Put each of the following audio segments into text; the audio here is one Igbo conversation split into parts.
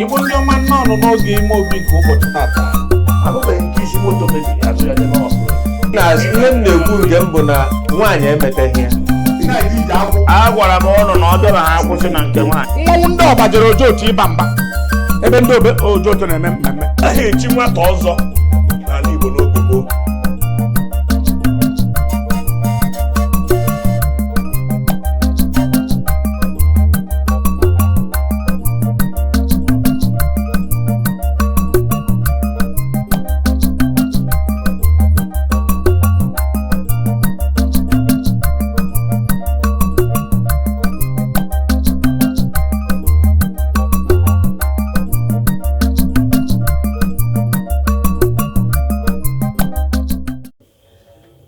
Igbo ndị ọma, nnọọ n'oge ime obi nke ụbọchị tata. Ahụbeghị nke isi moto mebiri, azụ ya jebe hospital. Na ihe m na-ekwu nke m bụ na nwaanyị emeteghị ya. A gwara m ụnụ na ọ bịara, ha akwụsị na nke nwaanyị. Mmọnwụ ndị ọba jere Ojoto ịba mba ebe ndị obe Ojoto na-eme mmemme. Aha echi nwata ọzọ n'ala Igbo n'oge gboo.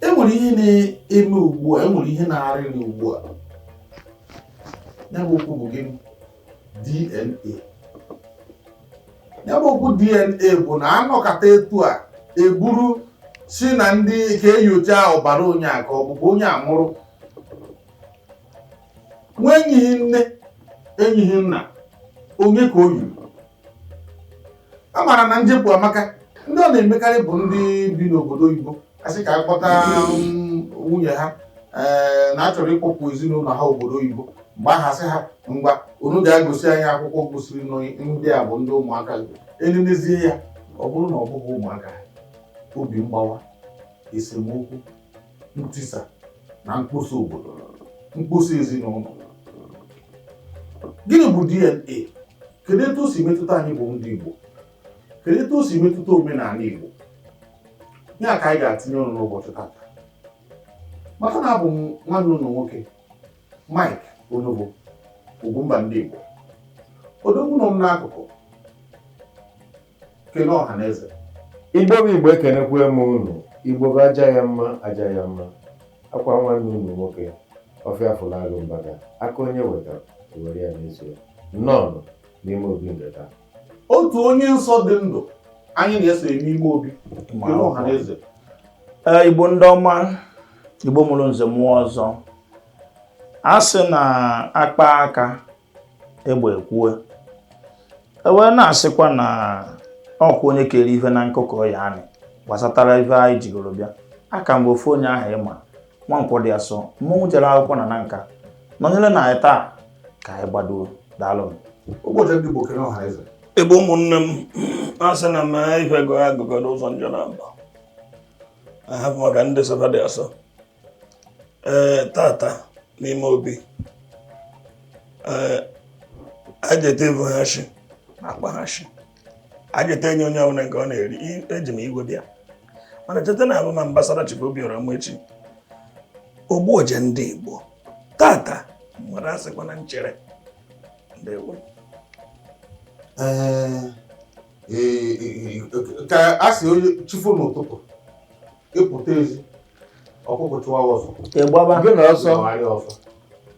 E nwere ihe na-eme ugbu a, e nwere ihe na-arịrị ugbu a. Ya bụ okwu bụ gịnị? DNA. Ya bụ okwu DNA bụ na anọkata etu a eburu si na ndị ka enyocha ọbara onye a, ka ọ bụkwa onye a mụrụ nwa enyighị nne, enyighị nna, onye ka o yiri. A maara na njepụ amaka. Ndị ọ na-emekarị bụ ndị bi n'obodo oyibo, asị ka akpọta nwunye ha, ee, na achọrọ ịkpọpụ ezinụlọ ha obodo oyibo. Mgbe ahụ asị ha, ngwa, unu ga-egosi anyị akwụkwọ gosiri na ndị a bụ ndị ụmụaka. Elenezie ya, ọ bụrụ na ọ bụghị ụmụaka ha, obi mgbawa, esemokwu, ntisa na mkposa obodo, mkposa ezinụlọ. Gịnị bụ DNA? Kedu etu o si metụta anyị bụ ndị Igbo? Kedu etu o si metụta omenala Igbo? Ya ka anyị ga-atinye ọnụ n'ụbọchị tata. Maka na abụ m nwanne ụlọ nwoke, Mike Onobo, Ugwumba ndị Igbo. Odogwu nọ m n'akụkụ, kelee ọha na eze. Igbo bụ Igbo, ekenekwe m unu. Igbo bụ aja ya mma, aja ya mma. Akwa nwanne unu nwoke, ọfịa fụlagụ mbaga aka onye wetara were ya n'ezu ya. Nnọọ n'ime obi nke taa. Otu onye nsọ dị ndụ anyị na-eso eme ime obi, kelee ọha na eze. Ee, Igbo ndị ọma, Igbo mụrụ nze mụọ ọzọ, a sị na akpa aka egbe ekwue, e wee na-asịkwa na ọkwa onye kere ife na nkụkọ ya anị gbasatara ife anyị jigoro bịa. Aka mgbe ofu onye ahụ ịma Nwankwọ dị asọ, mmọnwụ jere akwụkwọ na Nanka nọnyere na anyị taa ka anyị gbado. Daalụ. Ụbọchị ndị Igbo, kelee ọha na eze. Igbo ụmụnne m, a sị na mee ife gụọ agụgọ n'ụzọ njọ na abụ ahapụ maka ndị sọfa dị asọ. Ee, tata n'ime obi, ee, ajeta ebu ha shi akpa ha shi ajeta enye onye ọbụla nke ọ na-eri. Eji m igwe bịa, mana cheta na abụ m ambassador Chief Obiora Amaechi, ogbuoje ndị Igbo. Tata nwere asịkwa na nchere. Ndewo. Ee, ka a sị onye chifo n'ụtụtụ ịpụta ezi, ọkụkọ chụwa ọsọ. Ịgbaba. Gị na ọsọ. Ịgbagharị ọsọ.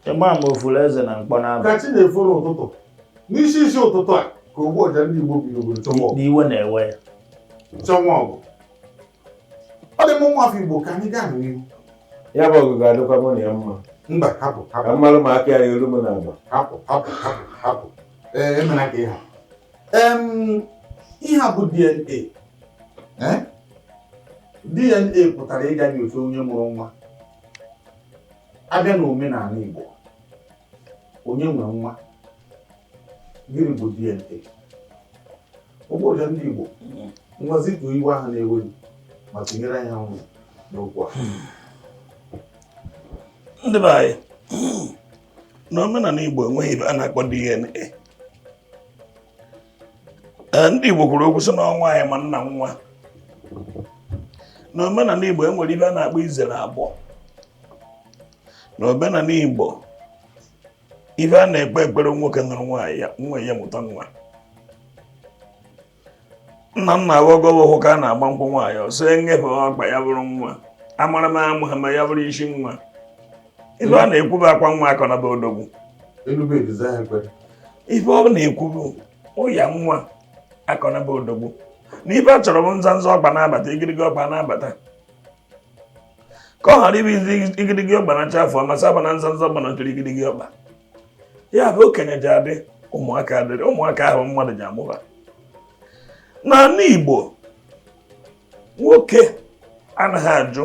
Ịgba ma ofuru eze na mkpọ n'aba. Ka chi na-efo n'ụtụtụ, n'isi isi ụtụtụ a, ka ogbuọja ndị Igbo bidogoro chọwa ọgụ. N'iwe na-ewe ya. Chọwa ọgụ. Ọ dị mma, ụmụ afọ Igbo, ka anyị gaa n'ihu. Ya bụ ọgụ ga-adịkwa mụ na ya mma. Mba, hapụ. Ka hapụ. mmalụ ma aka ya eru m n'agba. Hapụ, hapụ, hapụ, hapụ. Ee, emela ka ịha ihe a bụ DNA. Eh? DNA pụtara ịga nyocha onye mụrụ nwa. Abịa n'omenala Igbo, onye nwe nwa? Gịnị bụ DNA? Ụbọchị ndị Igbo, ngwazi tụọ iwe ahụ na-ewe gị ma tinyere anyị ọnụ n'okwu a. Ndị be anyị, n'omenala Igbo enweghị ibe a na-akpọ DNA. Ee, ndị Igbo kwuru okwu sị na ọnwa anyị ma nna nwa. N'omenala Igbo enwere ibe a na-akpọ izere agbọ. N'omenala Igbo, ife a na-ekpe ekpere, nwoke nụrụ nwaanyị, ya nwa ya mụta nwa. Nna nna aghọgọbụ ka a na-agba nkwụ nwaanyị ọsọ, enyefe ọkpa ya bụrụ nwa, amara m amụ ha ma ya bụrụ isi nwa. Ife a na-ekwu bụ akwa nwa akọ na be odogwu. Elube ediza ya ekpere. Ife ọ na-ekwu bụ ụya nwa akọ na be odogwu, na ife a chọrọ bụ nza nza ọkpa na-abata, igirigi ọkpa na-abata, ka ọ ghara ịbụ igirigi ọkpa na-acha afọ, amasị aba na nza nza ọkpa nọchiri igirigi ọkpa. Ya bụ okenye ji adị. Ụmụaka adịrị, ụmụaka ahụ mmadụ ji amụba. N'ala Igbo, nwoke anaghị ajụ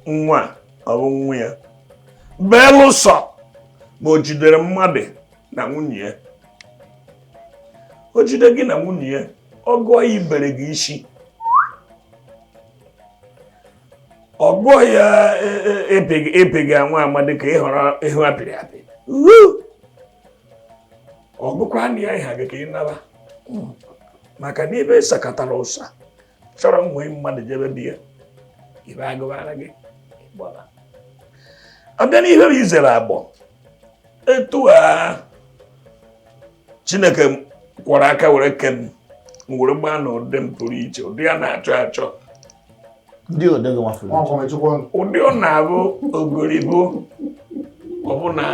nwa ọ bụ nwa ya, belụsọ ma o jidere mmadụ na nwunye ya. O jide gị na nwunye ya, ọ gụọ ya ibere gị isi, ọ gụọ ya ịpị gị anwa ama dị ka ịhọrọ ihu apịrị apị, ọ gụkwa na ya ịha gị ka ị naba, maka na ebe sakatara ụsa chọrọ nwee mmadụ jebe biya ibe agụbara gị ịgbara. Abịa n'ihe bụ izere agbọ, etu a Chineke kwọrọ aka were ke m were gbaa n'ụdị m pụrụ iche, ụdị a na-achọ achọ, Ndị ode gị nwafere. Nwankwo, mechikwa ọnụ. Ụdị ọ na-abụ ogoribo ọbụna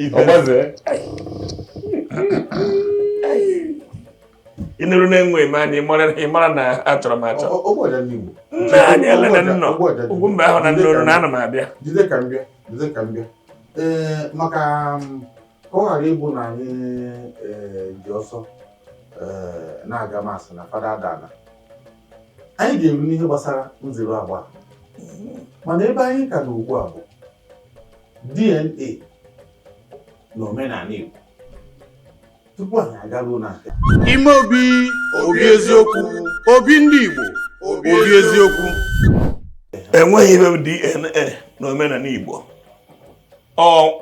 ife Ọgbazee. Ị nụrụ na-enwe m anya, ị mara na achọrọ m achọ. Ogbu ọja ndị Igbo. Nna anyị elele nnọ Ogbu ọja ndị ugwu mba ahụ na Jide ndị ka oru na m ana m abịa. Jide ka m bịa, jide ka m bịa. Ee, maka ka ọ ghara ịbụ na anyị ji ọsọ na-aga masị na fada adana, anyị ga-eru n'ihe gbasara nzere agba, mana ebe anyị ka nọ ugbu a bụ DNA na omenala Igbo tupu anyị agaruo na nke Ime obi, obi eziokwu, obi ndị Igbo, obi eziokwu. Enweghị ihe bụ DNA na omenala Igbo. Ọ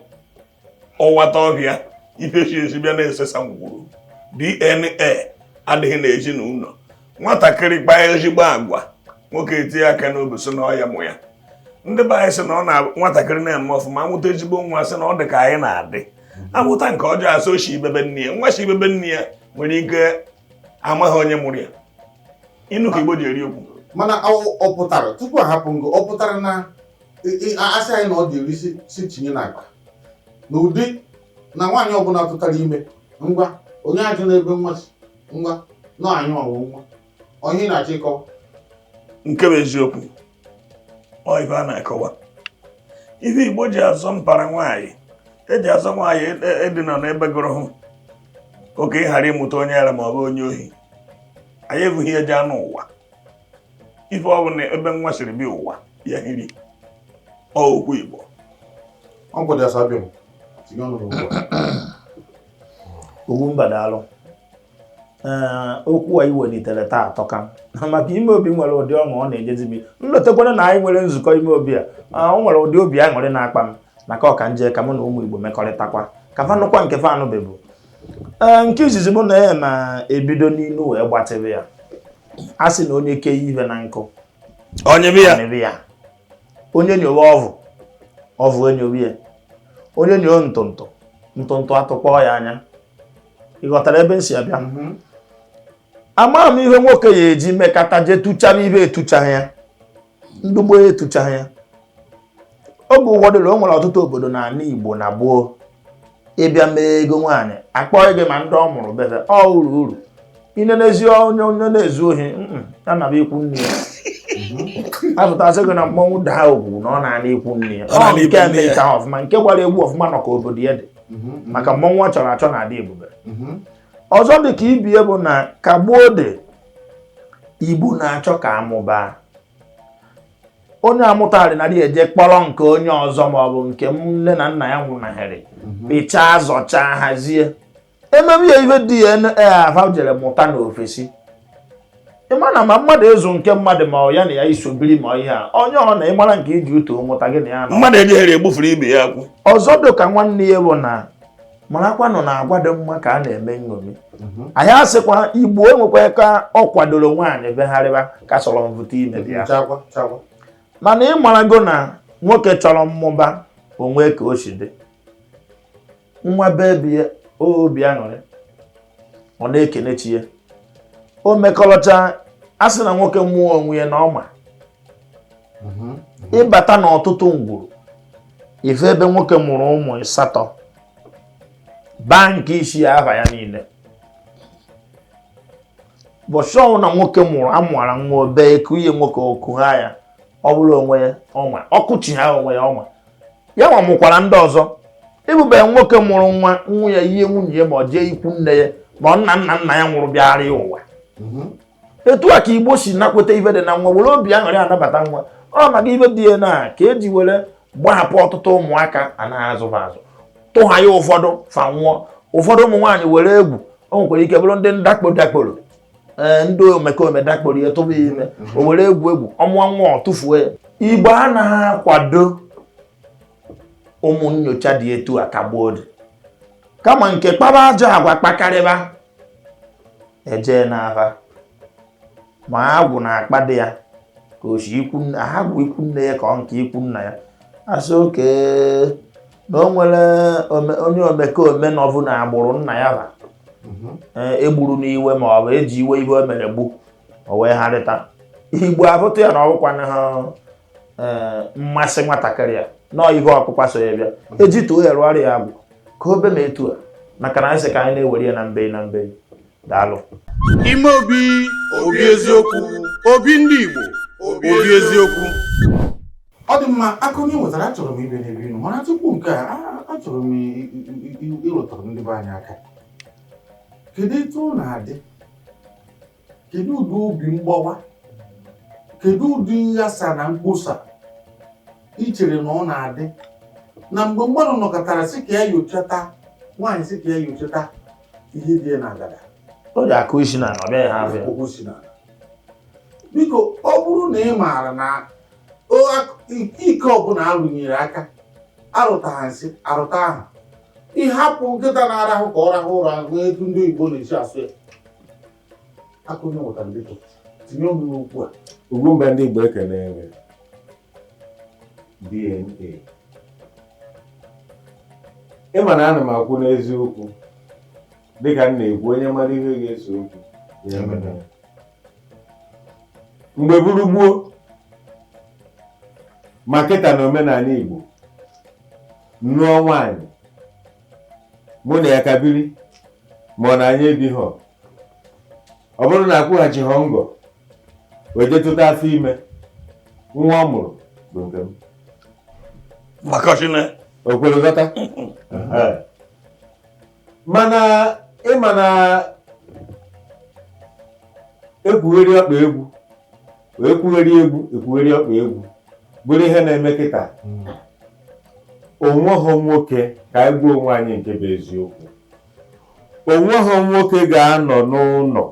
ọwata ọhịa ife si esi bịa na-esesa ngwuru. DNA adịghị n'ezinụlọ. Nwatakịrị kpaa ezigbo agwa, nwoke etinye aka n'obi sị na ọ ya mụ ya. Ndị be anyị sị na ọ na nwatakịrị na-eme ọfụma, amụta ezigbo nwa, sị na ọ dị ka anyị na-adị. Amụta nke ọjọọ, asị oshi ibebe nne ya. Nwa si ibebe nne ya nwere ike amaghị onye mụrụ ya. Ịnụ ka Igbo ji eri okwu. Mana ọ pụtara, tupu a hapụ ngo, ọ pụtara na asị anyị na ọ dị eri si tinye n'akpa na ụdị na nwaanyị ọbụla tụtara ime, ngwa, onye ajụ n'ebe nwa si, ngwa nọ anyị ọwụ nwa onye ị na-achọ ịkọwa? Nke bụ eziokwu, ọ ife a na-akọwa, ife Igbo ji azọ mpara nwaanyị, eji azọ nwaanyị edina n'ebe gụrụ hụ oke ịghara ịmụta onye ara ma ọ bụ onye ohi. Anyị ebughị eje anụ ụwa. Ife ọ bụla ebe nwa siri bịa ụwa ya hiri, ọ okwu Igbo. Ọ kwado asa abịa m tinye ọnụ n'okwu a. Ugwumba, daalụ. Ee, okwu a iwelitere taa atọka, maka ime obi nwere ụdị ọṅụ ọ na-ejezi m. Nlotekwana na anyị nwere nzukọ ime obi a, o nwere ụdị obi aṅụrị na-akpa m maka ọka nje ka mụ na ụmụ Igbo mekọrịtakwa, ka fa nụkwa nke fa anụbebu. Ee, nke izizi bụ na ya ma ebido n'ilu wee gbatịrị ya, a sị na onye kee ihe na nkụ, onye bi ya. Ọmịrị ya. Onye nyowe ọvụ, ọvụ enyowe ya. Onye nyoo ntụntụ, ntụntụ atụkpọ ya anya. Ị ghọtara ebe m si abịa? Amaghị m ihe nwoke ya eji mekata jee tụchara ihe etuchaghị ya, ndugbo etuchaghị ya. Oge ụfọdụ o nwere ọtụtụ obodo n'ala Igbo na gboo, ịbịa mee ego nwaanyị, akpọghị gị ma ndị ọ mụrụ bebe ọ uru uru inenezi onye onye na-ezu ohi ya na ikwu nne ya apụtasị gị na mmọnwụ daa ogwu na ọ na-ana ikwu nne ya. Ọ na-ana Ọ nke ikwu nne ya. emecha ọfụma, nke gbara egwu ọfụma nọ ka obodo ya dị, maka mmọnwụ ọ chọrọ achọ na-adị ebube. Ọzọ dị ka ibie bụ na ka gboo dị, Igbo na-achọ ka amụba. Onye amụtarị narị eje kpọrọ nke onye ọzọ maọbụ nke nne na nna ya nwụnahịrị, pịchaa, zọchaa, hazie ememe ya. Ife DNA afa jere mụta n'ofesi, ịma na ma mmadụ ịzụ nke mmadụ, ma ọ ya na ya iso biri, ma ihe a onye ọ na ịmara nke iji uto mụta gị na ya nọ. Mmadụ ejeghere egbufuru ibe ya akwụ. Ọzọ dị ka nwanne ya bụ na marakwanụ na agwa dị mma ka a na-eme nṅomi. Anyị asịkwa Igbo enwekwa ka ọ kwadoro nwaanyị begharịba ka sọrọ mvụta ime bịa. Chakwa chakwa. Mana ị marago na nwoke chọrọ mmụba onwe ka o si dị nwa bebie, obi aṅụrị, ọ na-ekene chi ya, o mekọrọcha. A sị na nwoke mmụọ onwe ya na ọma ịbata n'ọtụtụ ngwuru ife ebe nwoke mụrụ ụmụ 8, baa nke isi ya aha ya niile. Bọchị ọnwụ na nwoke mụrụ amụara nwa obe eku ihe nwoke oku ha ya, ọ bụrụ onwe ya ọma ọkụchi ha onwe ya ọma ya nwa mụkwara ndị ọzọ. Ịbụbe nwoke mụrụ nwa nwa ya yie nwunye ya ma ọ jee ikwu nne ya ma ọ nna nna nna ya nwụrụ bịara ya ụwa. Etu a ka Igbo si nakweta ife dị na nwa, were obi aṅụrị anabata nwa. Ọ maka ife dị na ka eji were gbahapụ ọtụtụ ụmụaka anaghị azụba azụ, tụha ya ụfọdụ fa nwụọ, ụfọdụ ụmụ nwaanyị were egwu. O nwekwara ike bụrụ ndị ndakpo dakporo, ee, ndị omekome dakporo ya, tụba ya ime, o were egwu egwu ọmụọ nwa, ọ tụfuo ya. Igbo anaghị akwado ụmụ nyocha dị etu a ka gboo dị, kama nke kpaba ajọ agwa kpakarịba eje n'afa ma agwụ na-akpa dị ya ka osi ikwu agwụ ikwu nne ya ka ọ nke ikwu nna ya asị oke na o nwere onye omekome nọbụ na agbụrụ nna ya ba egburu n'iwe ma ọ bụ eji iwe ihe o mere gbu o wee gharịta. Igbo abụtụ ya na ọbụkwana ha mmasị nwatakịrị ya nọọ ihe ọkpụkpa so ya bịa eji too ya rụọrọ ya agwụ ka o be ma etu a, maka na anyị sị ka anyị na-ewere ya na mbe na mbe. Daalụ. Ime obi, obi eziokwu, obi ndị Igbo, obi eziokwu. Ọ dị mma. Aka onye nwetara, achọrọ m ịbịa n'ebe ị nọ, mana tupu nke a, achọrọ m ịrụtụrụ ndị be anyị aka. Kedu etu ọ na-adị? Kedu ụdị obi mgbawa, kedu ụdị nghasa na mkposa ị chere na ọ na-adị na mgbe mmadụ nọkọtara sị ka ya nyochata nwaanyị, sị ka ya nyochata ihe dị ya n'agada? O ji akụ isi na ọ bịaghị ha afịa. Okwu si n'ala. Biko, ọ bụrụ na ị maara na ike ọbụla arụnyere aka arụtaghị nsị arụta ahụ, ịhapụ nkịta na-arahụ ka ọ rahụ ụra n'etu ndị Igbo na-esi asụ ya. Aka onye nwetara, biko tinye ọnụ n'okwu a. Ugwumba ndị Igbo, ekene gị. DNA, ịma na ana m akwụ n'eziokwu dịka m na-ekwu, onye mara ihe ga-ese okwu ya emena ya. Mgbe buru gboo ma kịta na omenala Igbo, nụọ nwaanyị, mụ na ya ka biri, ma ọ na anyị ebighọ, ọ bụrụ na akwụghachighọ ngọ wee jee tụta afọ ime, nwa ọ mụrụ bụ nke m. Maka chine. O kwere ghọta. Mana ịma na ekwugheri ọkpa egwu wee kwugheri egwu, ekwugheri ọkpa egwu bụrụ ihe na-eme kịta. Onweghọ nwoke, ka anyị gbuo onwe anyị, nke bụ eziokwu, onweghọ nwoke ga-anọ n'ụlọ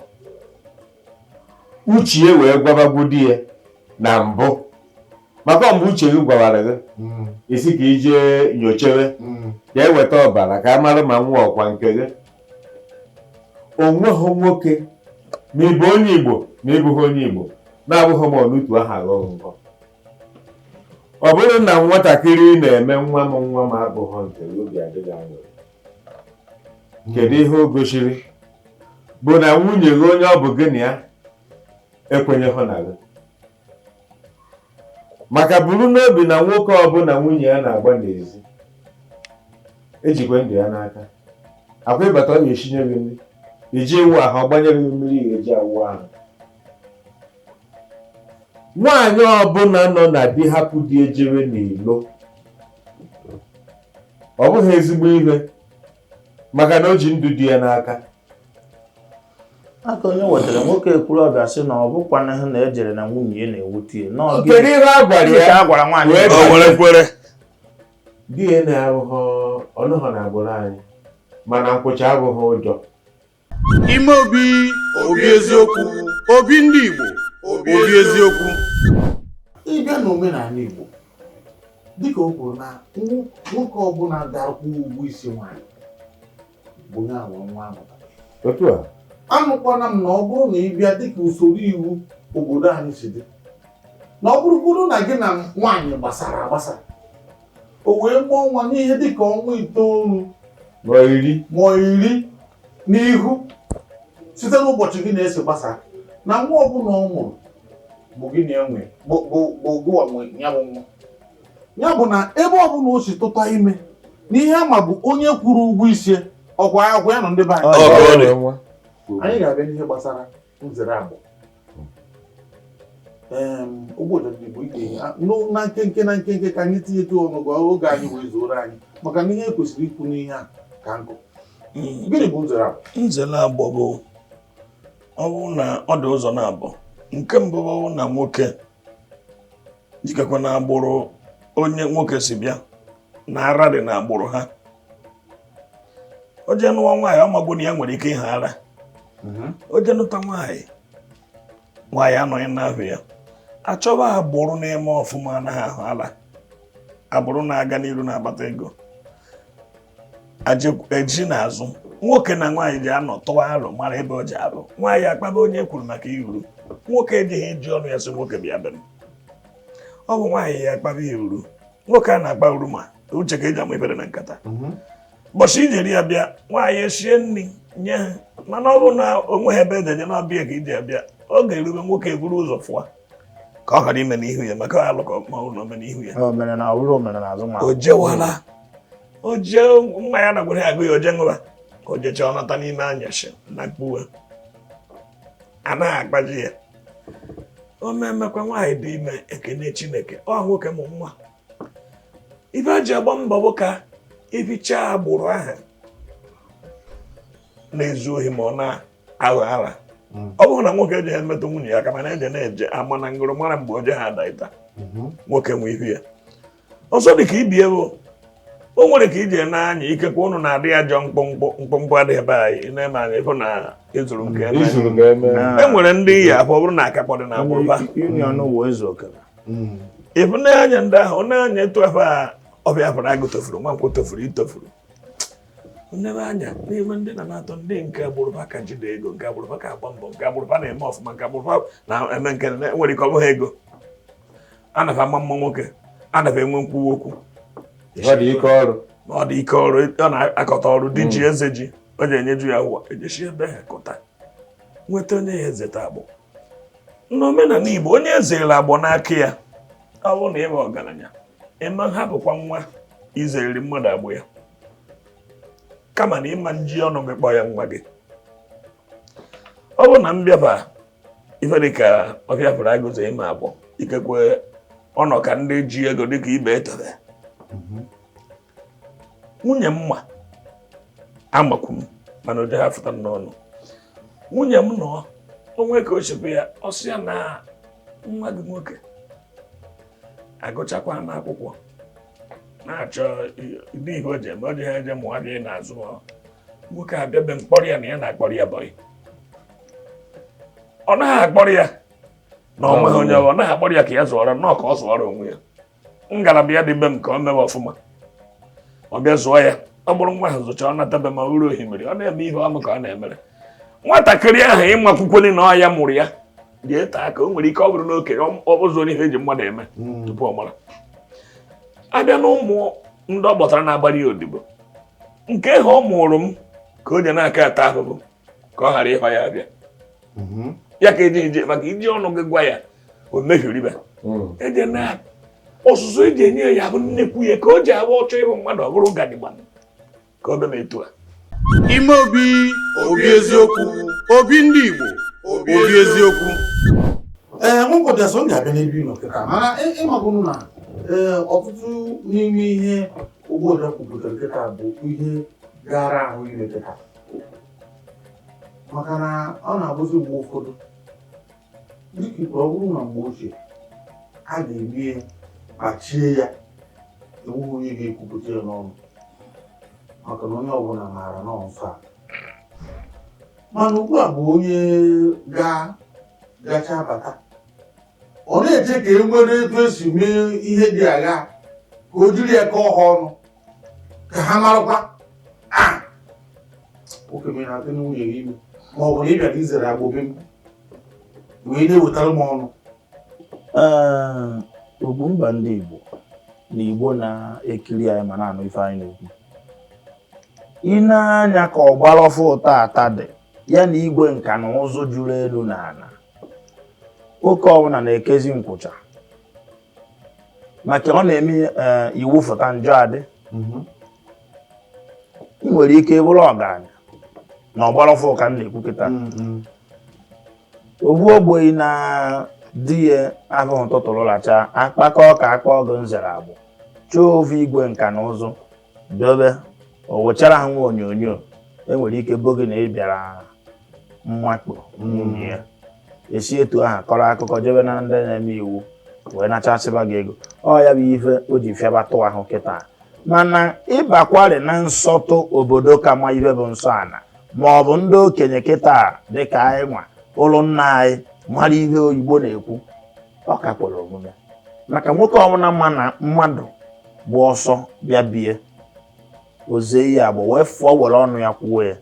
uche wee gwabagwu di ya na mbụ, maka mgbe uche gị gwawara gị isi ka ije nyochewe ka eweta ọbara ka a mara ma nwa ọkwa nke gị. Onweghị nwoke, ma ị bụ onye Igbo ma ị bụghị onye Igbo, na-abụghị ma ọnụtu ahụ aghọghị nkọ. Ọ bụrụ na nwatakịrị na-eme nwa m, nwa m abụghị nke gị, obi adịghị aṅụrị. Kedu ihe o gosiri? Bụ na nwunye gị, onye ọ bụ gị na ya ekwenyeghị na gị, maka buru n'obi na nwoke ọbụla nwunye ya na-agba n'ezi ejikwe ndụ ya n'aka. Akwa ịbata, ọ ga-esinye gị nri, iji ịwụ ahụ, ọ gbanyere gị mmiri ị ga-eji awụ ahụ. Nwaanyị ọbụla nọ na di hapụ di ejere n'ilo, ọ bụghị ezigbo ihe, maka na o ji ndụ di ya n'aka. Aka onye wetara, nwoke ekwuru ọbịa sị na ọ bụkwana ha na ejere na nwunye ya na-ewute ya. Nọọ gịnị? Kedu ihe a gwara Gịnị ka ya? a gwara nwaanyị? Wee O were kwere. DNA abụghị ọnụhọ na agbụrụ anyị, mana nkwụcha abụghị ụjọ. Ime obi, obi eziokwu, obi ndị Igbo, obi eziokwu. Ịbịa n'omenala Igbo, dịka o kwuru na nwoke ọbụla ga-akwụ ụgwọ isi nwaanyị bụ onye ahụ nwa amụtara. Otu a. Anụkwana m na ọ bụrụ na ị bịa dịka usoro iwu obodo anyị si dị, na ọ bụrụgodu na gị na nwaanyị gbasara agbasa, o wee mụọ nwa n'ihe dịka ọnwa 9 ma 10 ma 10 n'ihu site n'ụbọchị gị na-esi gbasa, na nwa ọbụla ọ mụrụ bụ gị na-enwe bụ gụwa nwe ya bụ nwa. Ya bụ na ebe ọbụla o si tụta ime na ihe ama bụ onye kwụrụ ụgwọ isi ọkwa agwa ya nọ ndị be anyị. Ọ Ọ ka ọ dị. Nwa. Anyị ga-abịa n'ihe gbasara nzere agbụrụ. Ụgbọ Igbo ike na nkenke na nkenke ka anyị tinyetụ ọnụ gị oge anyị wee zuoro anyị. Maka na ihe e kwesịrị ikwu n'ihe a ka nkụ. Gịnị bụ nzere agbọ? Nzere agbọ bụ, ọ bụrụ na ọ dị ụzọ na-abụ. Nke mbụ bụ na nwoke jikekwa na agbụrụ onye nwoke si bịa na ara dị na agbụrụ ha, o jee nụwa nwaanyị, ọ magbo na ya nwere ike ịha ara. O jee nụta nwaanyị, nwaanyị anọghị n'ahụ ya, achọba agbụrụ na-eme ọfụma, anaghị ahụ ala, agbụrụ na-aga n'iru, na-akpata ego, eji n'azụ. Nwoke na nwaanyị ji anọ tụwa aro, mara ebe o ji arụ. Nwaanyị akpaba onye kwuru maka iruru. Nwoke ejighị eji ọnụ ya sị nwoke bịa be m. Ọ bụ nwaanyị ya akpaba iruru. Nwoke a na-akpa uru, ma uche ka eji ama ibere na nkata. Ụbọchị ijeri ya bịa, nwaanyị eshie nri nye ha, mana ọ bụ na onwe ha ebe ejeje na-abịa ka iji abịa, ọ ga-erube nwoke eburu ụzọ fụa ka ọ ghara ime n'ihu ya, maka alụ ka ma ọ na ome n'ihu ya. O mere na ọ bụrụ o mere n'azụ nwa. O jewala, o jee mmanya na gwere agụ ya, o jee ṅụba, o jechaa, ọ nata n'ime anyasị na mkpuwe, anaghị akpaji ya. O memekwa nwaanyị dị ime, ekene Chineke, ọ nwoke mụ nwa. Ife a ji agba mbọ bụ ka ebichaa agbụrụ ahụ na-ezu ohi ma ọ na-aghọ ara. Ọ bụrụ na nwoke ejeghị emetụ nwunye ya aka, mana eje na-eje ama na ngụrụ mara mgbe o je ha ada ịta nwoke nwe ihu ya. Ọzọ dị ka ibie bụ, o nwere ka ije n'anya, ikekwe ụnụ na-adị ajọ mkpụmkpụ mkpụmkpụ adịghị ebe anyị na-eme anya ịfụ na ịzụrụ nke eme. Izuru ka eme. E nwere ndị ya afọ, ọ bụrụ na akakpọ dị na agbụrụ ha. Union wee ezu okere. Ịfụ n'anya ndị ahụ n'anya etu afọ a ọbịa fụrụ agụ tofuru, nwankwọ tofuru, itofuru nlebe anya n'ime ndị na na-atọ ndị nke agbụrụ ha ka jide ego, nke agbụrụ ha ka agba mbọ, nke agbụrụ ha na-eme ọfụma, nke agbụrụ ha na-eme nke nwere ike ọ bụghị ego, anafa ama mma nwoke, anafa enwe nkwuwa okwu. Ọ dị ike ọrụ. Ọ dị ike ọrụ, ọ na-akọta ọrụ dị ji eze ji o ji enyeju ya ụwa, ejechi ebe ha kọta nweta onye ya ezeta agbụ. N'omenala Igbo, onye ezere agbụ n'aka ya, ọ bụrụ na ị bụ ọgaranya, ịma hapụkwa nwa izeriri mmadụ agbụ ya, kama na ịma nji ọnụ gị kpọọ ya nwa gị. Ọ bụrụ na m bịaba ife dịka ọbịa pụrụ agụzọ ịma agbụ, ikekwe ọ nọ ka ndị ji ego dịka ibe etobe nwunye m, ma amakwu m, mana ụdị ha fụta n'ọnụ nwunye m nọ onwe ka o chepụ ya, ọ sị ya na nwa gị nwoke agụchakwa n'akwụkwọ na-achọ ndị ihe o ji eme, o ji ha eje mụọ abịa n'azụ nwoke abịa be mkpọrọ ya na ya na-akpọrọ ya bọyị. Ọ naghị akpọrọ ya na ọ nweghị onye, ọ naghị akpọrọ ya ka ya zụọrọ nnọọ, ka ọ zụọrọ onwe ya. Ngalaba ya dị be m ka ọ mewe ọfụma, ọ bịa zụọ ya. Ọ bụrụ nwa ahụ zụcha, ọ nata be ma uru ohimiri, ọ na-eme ihe ọmụ ka ọ na-emere nwatakịrị ahụ. Ịmakwukwene na ọ ya mụrụ ya dị ete aka, o nwere ike ọ bụrụ na okenye ọ bụzụ ihe eji mmadụ eme tupu ọ mara. Abịa na ụmụ ndị ọ gbọtara na-agbara ya odibo, nke ahụ ọ mụrụ m ka o ji na-aka ata ahụhụ ka ọ ghara ịhọ ya abịa ya ka eji eje, maka iji ọnụ gị gwa ya o mehieribe. Eje na ọsụsụ eji enye ya bụ nnekwu ya ka o ji abụ ọchọ ịhụ mmadụ, ọ bụrụ gadigba ka ọ bịa m etu a. Ime obi, obi eziokwu, obi ndị Igbo, obi eziokwu. Ee, nkwụdịasọ m ga-abịa n'ebe ị nọ kịta, mana ịmagụnụ na ee, ọtụtụ n'ime ihe Ogbuọja kwupụtara kịta bụ ihe gara ahụ ime kịta, maka na ọ na-abụzi mgbe ụfọdụ, dịka ikpe, ọ bụrụ na mgbe ochie a ga-eme ya kpachie ya, enweghị onye ga-ekwupụta ya n'ọnụ, maka na onye ọbụla maara na ọ nsọ a. Mana ugbu a bụ onye gaa gacha bata, ọ na-eche ka e nwere etu esi mee ihe dị agha ka o jiri ya kọọ ha ọnụ ka ha marakwa a nwoke mere na-atụ nwunye gị ime, ma ọ bụ na ị bịara izere agbụbe m wee na-ewetara m ọnụ. Ee, Ugwumba ndị Igbo na Igbo na-ekiri anyị ma na-anụ ife anyị na-ekwu, ị na-anya ka ọgbara ọfụ ụtọ ata dị ya na igwe nka na ụzụ juru elu na ala, nwoke ọbụla na-ekezi nkwụcha maka ọ na-eme iwu fụta njọ adị. Ị nwere ike bụrụ ọgaranya na ọgbara ọfụ ka m na-ekwu kịta, owu ogbenye na di ya ahụhụ tụtụrụ lacha akpakọ ka akpa ọgụ nzere agbụ chọọ ofu igwe nka na ụzụ. Dobe o wechara ha nwa onyonyo, enwere ike bo gị na ị bịara mwakpo nwunye ya, esi etu ahụ kọrọ akụkọ jebe na ndị na-eme iwu wee nachasịba gị ego. Ọ ya bụ ife o ji fịabatụ ahụ kịta. Mana ịbakwarị na nsọtụ obodo ka ma ife bụ nsọ ana, ma ọ bụ ndị okenye kịta dịka anyị nwa ụlọ nna anyị mara ihe oyibo na-ekwu, ọ ka kwere omume. Maka nwoke ọbụla ma na mmadụ bụ ọsọ bịa bie ozie ihe agbọ wee fụọ were ọnụ ya kwuo ya.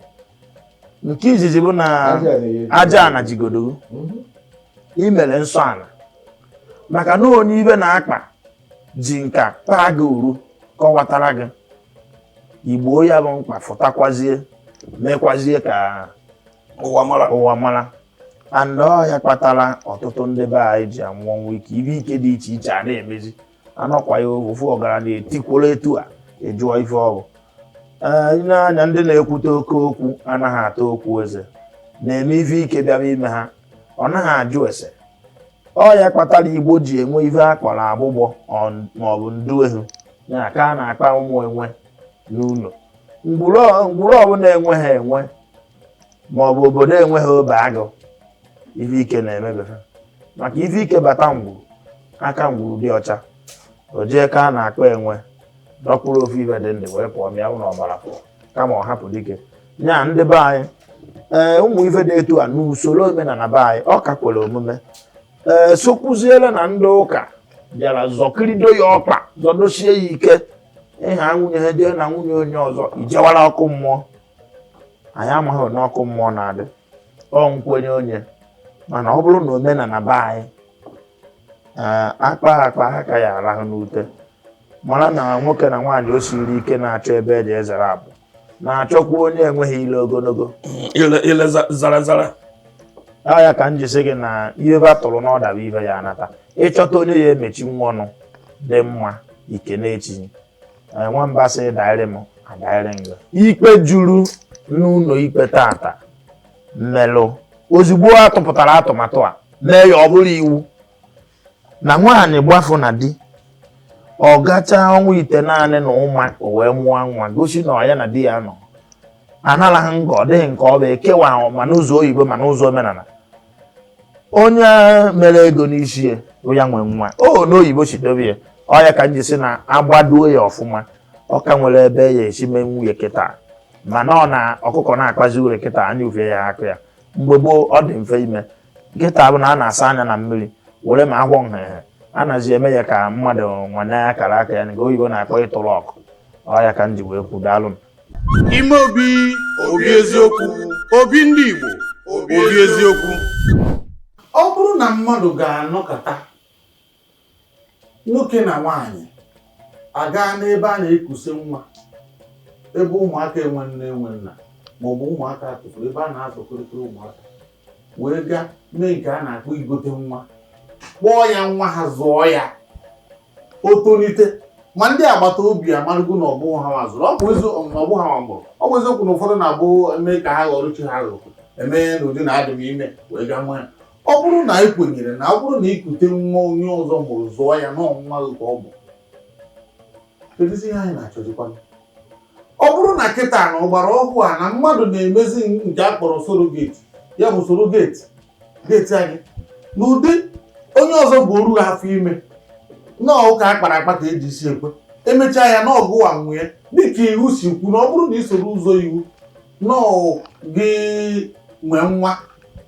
Nke izizi bụ na aja ana jigodo imere nsọ ana, maka na onye ibe na-akpa ji nka paa gị uru kọwatara gị igbo ya bụ mkpa, fụtakwazie mekwazie ka ụwa mara. And ọ ya kpatara ọtụtụ ndị be anyị ji anwụ ọnwụ ike, ibe ike dị iche iche a na-emezi anọkwa ya ofu ọgaranya etikwuru etu a ejụọ ife ọ bụ. Ee, n'anya ndị na-ekwute oke okwu anaghị ata okwu eze na-eme ife ike bịara ime ha, ọ naghị ajụ ese. Ọ ya kpatara Igbo ji enwe ife a kpọrọ agbụgbọ maọbụ ndu ehu, ya ka a na-akpa ụmụ enwe n'ụlọ. Ngwuru ọbụla enweghị enwe maọbụ obodo enweghị obe agụ, ife ike na-emebefe. Maka ife ike bata ngwuru, aka ngwuru dị ọcha, o jee ka a na-akpa enwe dọkwuru ofu ife dị ndụ wee pụọ mịa na ọbara pụọ, kama ọ hapụ dike nya ndị be anyị. Ee, ụmụ ife dị etu a n'usoro omenala be anyị ọ ka kwere omume. Ee, sokwuziere na ndị ụka bịara zọkirido ya ọkpa, zọdosie ya ike, ịha nwunye ha jee na nwunye onye ọzọ ijewara ọkụ mmụọ. Anyị amaghị na ọkụ mmụọ na-adị ọ nkwenye onye, mana ọ bụrụ na omenala be anyị akpa akpa ha ka ya arahụ n'ute, mara na nwoke na nwaanyị o siri ike na-achọ ebe eji ezere abụ na-achọkwa onye enweghị ile ogologo ile zara zara. Ọ ya ka m ji sị gị na ihe ba tụrụ n'ọda bụ ife ya anata. Ịchọta onye ya emechi nwa ọnụ dị mma ike na-echi nwamba sị daịrị m adaịrị nga. Ikpe juru n'ụlọ ikpe tata mmelụ ozugbo a tụpụtara atụmatụ a mee ya ọ bụrụ iwu na nwaanyị gbafụ na di ọ gachaa ọnwa ite naanị na ụma o wee mụọ nwa gosi na ya na di ya nọ anaraghị nga, ọ dịghị nke ọ bụ ekewa ma n'ụzọ oyibo ma n'ụzọ omenala. Onye mere ego n'isi ya ya nwe nwa o n'oyibo si dobe ya. Ọ ya ka m ji sị na agbaduo ya ọfụma, ọ ka nwere ebe ya esi mee nwunye kịta, mana ọ na ọkụkọ na-akpazi ure kịta anya ufie ya akụ ya. Mgbe gboo ọ dị mfe ime, nkịta bụ na a na-asa anya na mmiri were ma agwọ nhehe anazi eme ya ka mmadụ nwane akara aka ya nke oyibo na-akpọ ịtụrụ ọkụ. Ọ ya ka m ji wee kwu daalụ m. Ime obi obi eziokwu, obi ndị Igbo, obi eziokwu. Ọ bụrụ na mmadụ ga-anọkọta nwoke na nwaanyị aga n'ebe a na-ekuse nwa, ebe ụmụaka enwe nne enwe nna maọbụ ụmụaka atụfuru, ebe a na-azụkọrịta ụmụaka, wee gaa mee nke a na-akpọ igote nwa, kpọọ ya nwa ha, zụọ ya, o tolite, ma ndị agbata obi amarụgo na ọ bụghị ha nwa zụrụ, ọ bụ na ọ bụghị ha nwa mụrụ. Ọ bụ eziokwu na ụfọdụ na-abụ eme ka ha ghọrọ chi ha ghọrọ eme n'ụdị na adị m ime wee gaa nwa ya. Ọ bụrụ na ị kwenyere na ọ bụrụ na ikute nwa onye ọzọ mụrụ zụọ ya na ọnwa gị ka ọ bụ, kedụzi ihe anyị na-achọzikwa? Ọ bụrụ na kịta na ọgbara ọhụụ a na mmadụ na-emezi nke a kpọrọ surrogate, ya bụ surrogate gate anyị n'ụdị onye ọzọ bụ oru afọ ime nọọ ụka akpara akpa ka eji isi ekwe emechaa ya na ọgụwa nwunye dịka iwu si kwu, na ọ bụrụ na ị soro ụzọ iwu nọọ gị nwee nwa,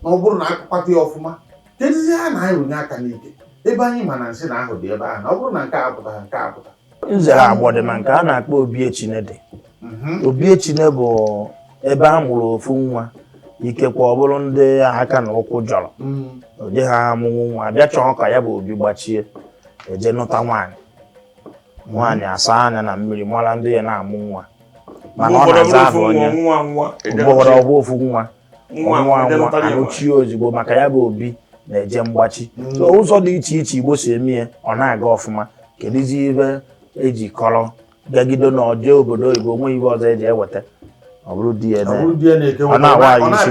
na ọ bụrụ na akpakpata ya ọfụma, kedụzi ha na-arụnye aka n'ike ebe anyị ma na nsị na ahụ dị ebe ahụ, na ọ bụrụ na nke a apụta nke a apụta. Nzere agbọ dị ma nke a na-akpọ Obi Echine dị. Obi Echine bụ ebe a mụrụ ofu nwa, ikekwe ọ bụrụ ndị aka na ụkwụ jọrọ oje ha amụnwụ nwa abịa chọọ ka ya bụ obi gbachie, eje nụta nwaanyị, nwaanyị asa anya na mmiri mara ndị ya na-amụ nwa, mana ọ na-aza aha onye mgbe ụfọdụ ọ bụ ofu nwa nwa nwa anụchie ozugbo, maka ya bụ obi na-eje mgbachi. So ụzọ dị iche iche Igbo si eme ya ọ na-aga ọfụma. Kedụzi ibe eji kọrọ gagide na ọjọọ obodo oyibo onwe ibe ọzọ eji eweta ọ bụrụ DNA ọ na-awa anyị isi.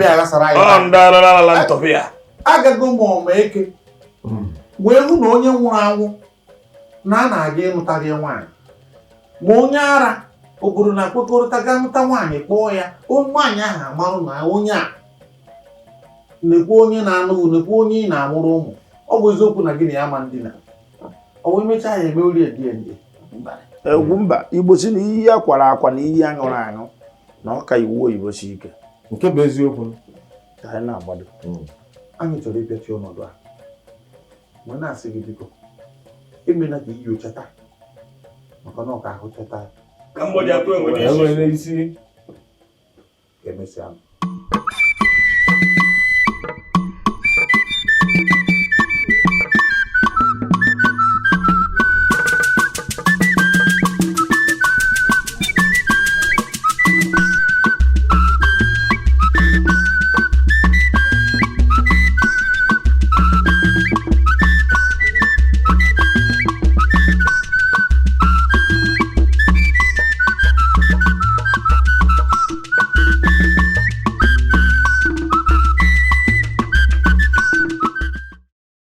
Agago m ọma eke wee hụ na onye nwụrụ anwụ na a na-aga ịnụtarị nwaanyị, ma onye ara Obodo na-akwekọrịta gaa nụta nwaanyị kpọọ ya, nwaanyị ahụ amarụ na onye a nekwa onye na-anụghị, nekwa onye ị na-amụrụ ụmụ. Ọ bụ eziokwu na gị na ya ma ndina, ọ wee mechaa ya eme ori DNA. Mba. Egwu mba. Igbo si na iyi a kwara akwa na iyi a ṅụrụ aṅụ na ọ ka iwu oyibo si ike. Nke bụ eziokwu. Ka anyị na-agbado. Anyị chọrọ ịbịachi ọnọdụ a wee na-asị gị, biko, emela ka iyi ochata, maka na ọ ka ahụ chata. Ka mgbọji atụ enwe n'isi. Enwere isi. Ka emesịa.